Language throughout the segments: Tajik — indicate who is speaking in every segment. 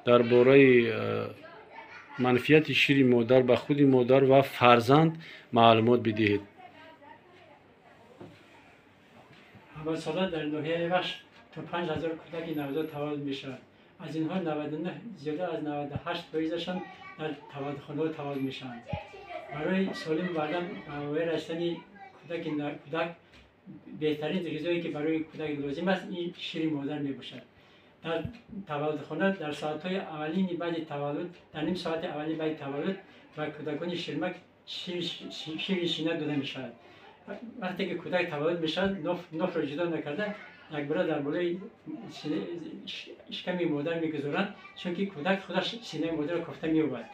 Speaker 1: Дар бораи манфиати шири модар ба худи модар ва фарзанд маълумот бидиҳед.
Speaker 2: Ҳамасола дар ноҳияи Вахш то 5000 кӯдаки навзод таваллуд мешавад. Аз инҳо 99, зиёда аз 98%-ашон дар таваллудхонаҳо таваллуд мешаванд. Барои солим бардам ба воя расидани кӯдак беҳтарин ғизое ки барои кӯдак лозим аст, ин шири модар мебошад. Дар таваллудхона дар соатҳои аввалини баъди таваллуд, дар ним соати аввалини баъди таваллуд ба кӯдакони ширмак шири шина дода мешавад. Вақте ки кӯдак таваллуд мешавад, нофро ҷудо накарда якбора дар болои шиками модар мегузоранд, чунки кӯдак худаш синаи модарро кофта меёбад.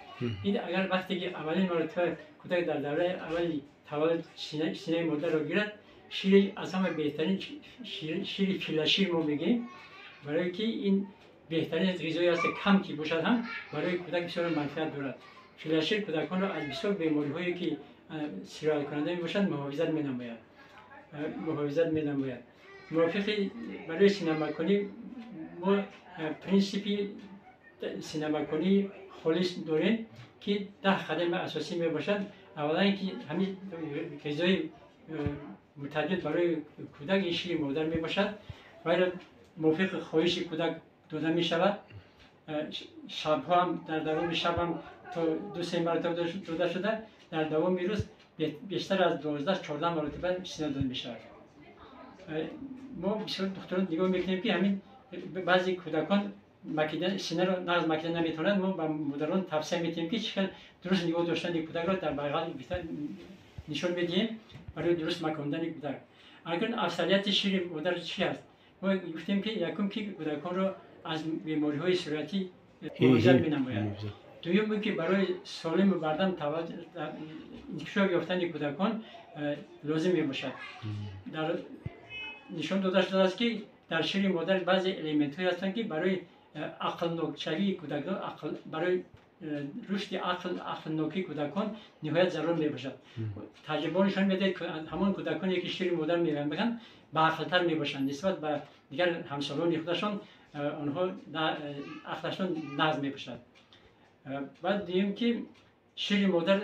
Speaker 2: Ин агар вақте ки аввалин маротиба кӯдак дар давраи аввали таваллуд синаи модарро гирад, шири аз ҳама беҳтарин шири филашир мо мегӯем, барое ки ин беҳтарин ғизое аст, кам ки бошад ҳам барои кӯдак бисёр манфиат дорад. Филашир кӯдаконро аз бисёр бемориҳое ки сирояткунанда мебошанд муҳофизат менамояд. Мувофиқи барои синамаконӣ мо принсипи синамаконии холис дорем, ки 10 қадами асосӣ мебошад. Аввалан, ки ҳамин ғизои мутадил барои кӯдак ин шири модар мебошад, вайро мувофиқи хоҳиши кӯдак дода мешавад. Шабҳо ҳам, дар давоми шаб ҳам то 2-3 маротиба дода шуда, дар давоми рӯз бештар аз 12-14 маротиба сина дода мешавад. Мо бисёр духтурон нигоҳ мекунем, ки ҳамин баъзе кӯдакон синаро нағз макида наметавонанд. Мо ба модарон тавсия медиҳем, ки чӣ хел дуруст нигоҳ доштани кӯдакро дар бағал нишон медиҳем барои дуруст макондани кӯдак. Акнун афзалияти шири модар чӣ аст? Мо гуфтем, ки якум, ки кӯдаконро аз бемориҳои сироятӣ муҳофизат менамояд. Дуюм, ки барои солиму бардам инкишоф ёфтани кӯдакон лозим мебошад. Дар нишон дода шудааст, ки дар шири модар баъзе элементҳое ҳастанд, ки барои ақлнокшавии кӯдакон, барои рушди ақл, ақлнокии кӯдакон ниҳоят зарур мебошад. Таҷрибаҳо нишон медиҳад, ҳамон кӯдаконе ки шири модар мебаханд, баақлтар мебошанд нисбат ба дигар ҳамсолони худашон. Онҳо ақлашон нағз мебошад. Баъд дуюм, ки шири модар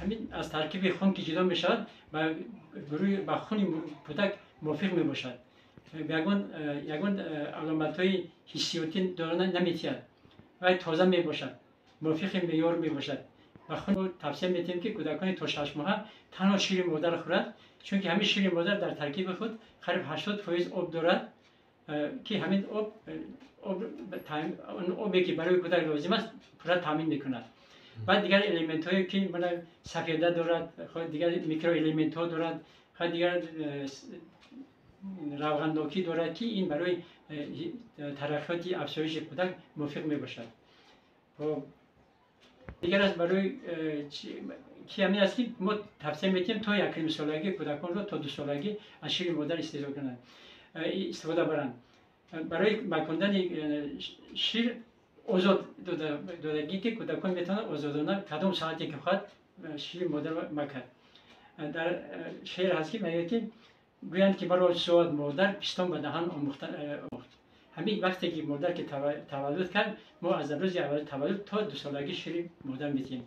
Speaker 2: ҳамин аз таркиби хун ки ҷудо мешавад, ба гурӯҳи ба хуни кӯдак мувофиқ мебошад, ягон аломатҳои ҳиссиётӣ дора наметиҳад, вай тоза мебошад, мувофиқи меъёр мебошад. Ба хун тавсия медиҳем, ки кӯдакони то 6 моҳа танҳо шири модар хӯрад, чунки ҳамин шири модар дар таркиби худ қариб 80% об дорад, ки ҳамин об обе ки барои кӯдак лозим аст, пурра таъмин мекунад. Баъд дигар элементҳое ки сафеда дорад, дигар микроэлементҳо дорад, дигар равғаннокӣ дорад, ки ин барои тараққиёти афзоиши кӯдак мувофиқ мебошад. Дигар аст барои ки ҳамин аст, ки мо тавсия медиҳем то 1,5 солагӣ кӯдаконро, то 2 солагӣ аз шири модар истеҳсол кунанд, истифода баранд. Барои макондани шир озод додагӣ, ки кӯдакон метавонанд озодона кадом соате ки хоҳад шири модар макад. Дар шеър ҳаст, ки мегӯяд, ки гӯянд, ки маро зод модар, пистон ба даҳан омӯхт. Ҳамин вақте ки модар ки таваллуд кард, мо аз рӯзи аввали таваллуд то 2 солагӣ шири модар медиҳем.